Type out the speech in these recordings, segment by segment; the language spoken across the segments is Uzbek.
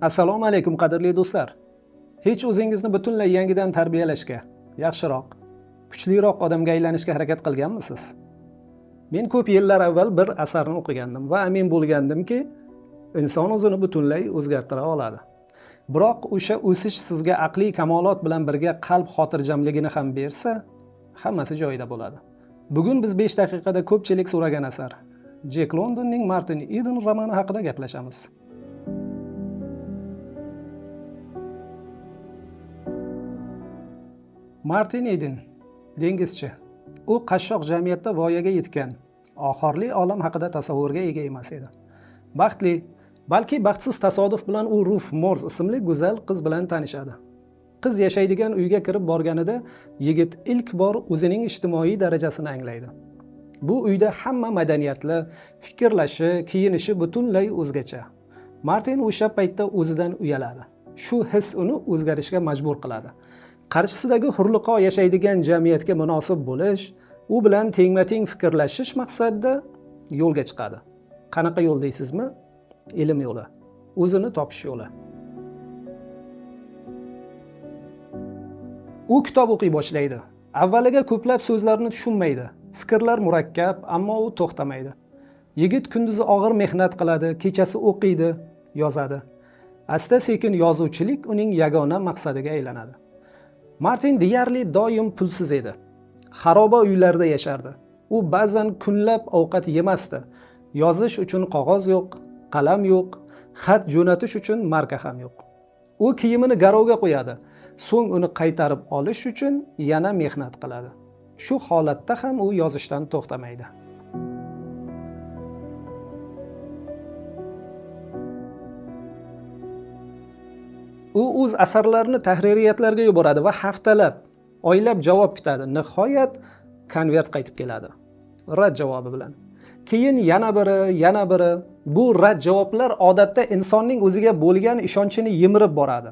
Assalomu alaykum qadrli do'stlar. Hech o'zingizni butunlay yangidan tarbiyalashga, yaxshiroq, kuchliroq odamga aylanishga harakat qilganmisiz? Men ko'p yillar avval bir asarni o'qigandim va amin bo'lgandimki, inson o'zini butunlay o'zgartira oladi. Biroq o'sha o'sish sizga aqliy kamolot bilan birga qalb xotirjamligini ham bersa, hammasi joyida bo'ladi. Bugun biz 5 daqiqada ko'pchilik so'ragan asar, Jek Londonning Martin Eden romani haqida gaplashamiz. Martin Eden dengizchi. U qashshoq jamiyatda voyaga yetgan, oxirli olam haqida tasavvurga ega emas edi. Baxtli, balki baxtsiz tasodif bilan u Ruf Morz ismli go'zal qiz bilan tanishadi. Qiz yashaydigan uyga kirib borganida yigit ilk bor o'zining ijtimoiy darajasini anglaydi. Bu uyda hamma madaniyatli, fikrlashi, kiyinishi butunlay o'zgacha. Martin o'sha paytda o'zidan uyaladi. Shu his uni o'zgarishga majbur qiladi. Qarshisidagi hurliqo yashaydigan jamiyatga munosib bo'lish, u bilan tengma-teng fikrlashish maqsadida yo'lga chiqadi. Qanaqa yo'l deysizmi? Ilm yo'li, o'zini topish yo'li. U kitob o'qiy boshlaydi. Avvaliga ko'plab so'zlarni tushunmaydi. Fikrlar murakkab, ammo u to'xtamaydi. Yigit kunduzi og'ir mehnat qiladi, kechasi o'qiydi, yozadi. Asta-sekin yozuvchilik uning yagona maqsadiga aylanadi. Martin deyarli doim pulsiz edi. Xaroba uylarda yashardi. U ba'zan kunlab ovqat yemasdi. Yozish uchun qog'oz yo'q, qalam yo'q, xat jo'natish uchun marka ham yo'q. U kiyimini garovga qo'yadi. So'ng uni qaytarib olish uchun yana mehnat qiladi. Shu holatda ham u yozishdan to'xtamaydi. U o'z asarlarini tahririyatlarga yuboradi va haftalab, oylab javob kutadi. Nihoyat konvert qaytib keladi. Rad javobi bilan. Keyin yana biri, yana biri. Bu rad javoblar odatda insonning o'ziga bo'lgan ishonchini yemirib boradi.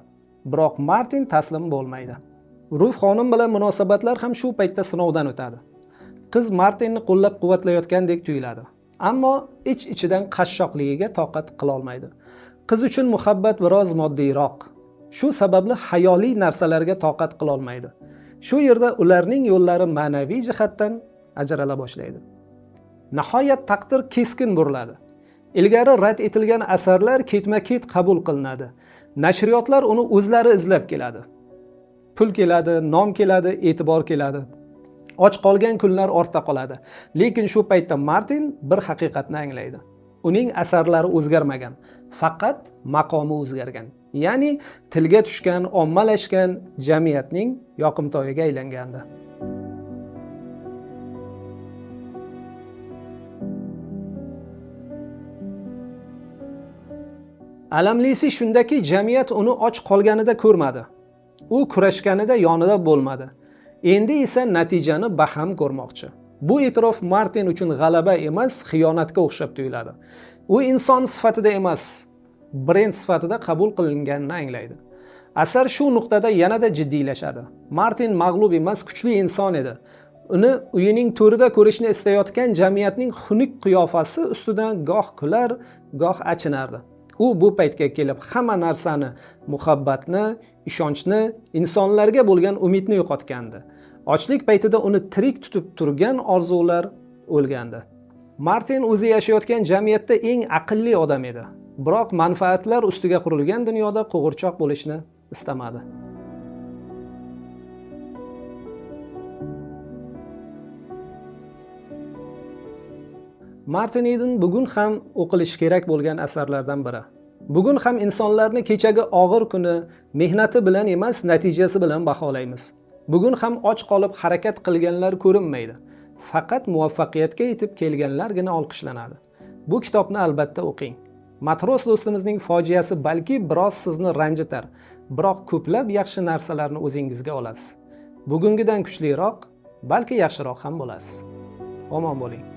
Biroq Martin taslim bo'lmaydi. Ruf xonim bilan munosabatlar ham shu paytda sinovdan o'tadi. Qiz Martinni qo'llab-quvvatlayotgandek tuyuladi. Ammo ich-ichidan qashshoqligiga toqat qila olmaydi. Qiz uchun muhabbat biroz moddiyroq. Shu sababli xayoliy narsalarga toqat qila olmaydi. Shu yerda ularning yo'llari ma'naviy jihatdan ajrala boshlaydi. Nihoyat taqdir keskin buriladi. Ilgari rad etilgan asarlar ketma-ket qabul qilinadi. Nashriyotlar uni o'zlari izlab keladi. Pul keladi, nom keladi, e'tibor keladi. Och qolgan kunlar ortda qoladi. Lekin shu paytda Martin bir haqiqatni anglaydi. Uning asarlari o'zgarmagan, faqat maqomi o'zgargan. Ya'ni tilga tushgan, ommalashgan jamiyatning yoqimtoyiga aylangandi. Alamlisi shundaki, jamiyat uni och qolganida ko'rmadi. U kurashganida yonida bo'lmadi. Endi esa natijani baham ko'rmoqchi. Bu e'tirof Martin uchun g'alaba emas, xiyonatga o'xshab tuyuladi. U inson sifatida emas, brend sifatida qabul qilinganini anglaydi. Asar shu nuqtada yanada jiddiylashadi. Martin mag'lub emas, kuchli inson edi. Uni uyining to'rida ko'rishni istayotgan jamiyatning xunuk qiyofasi ustidan goh kular, goh achinardi. U bu paytga kelib hamma narsani, muhabbatni, ishonchni, insonlarga bo'lgan umidni yo'qotgandi. Ochlik paytida uni tirik tutib turgan orzular o'lgandi. Martin o'zi yashayotgan jamiyatda eng aqlli odam edi. Biroq manfaatlar ustiga qurilgan dunyoda qo'g'irchoq bo'lishni istamadi. Martin Eden bugun ham o'qilishi kerak bo'lgan asarlardan biri. Bugun ham insonlarni kechagi og'ir kuni mehnati bilan emas, natijasi bilan baholaymiz. Bugun ham och qolib harakat qilganlar ko'rinmaydi. Faqat muvaffaqiyatga yetib kelganlargina olqishlanadi. Bu kitobni albatta o'qing. Matros do'stimizning fojiasi balki biroz sizni ranjitar, biroq ko'plab yaxshi narsalarni o'zingizga olasiz. Bugungidan kuchliroq, balki yaxshiroq ham bo'lasiz. Omon bo'ling.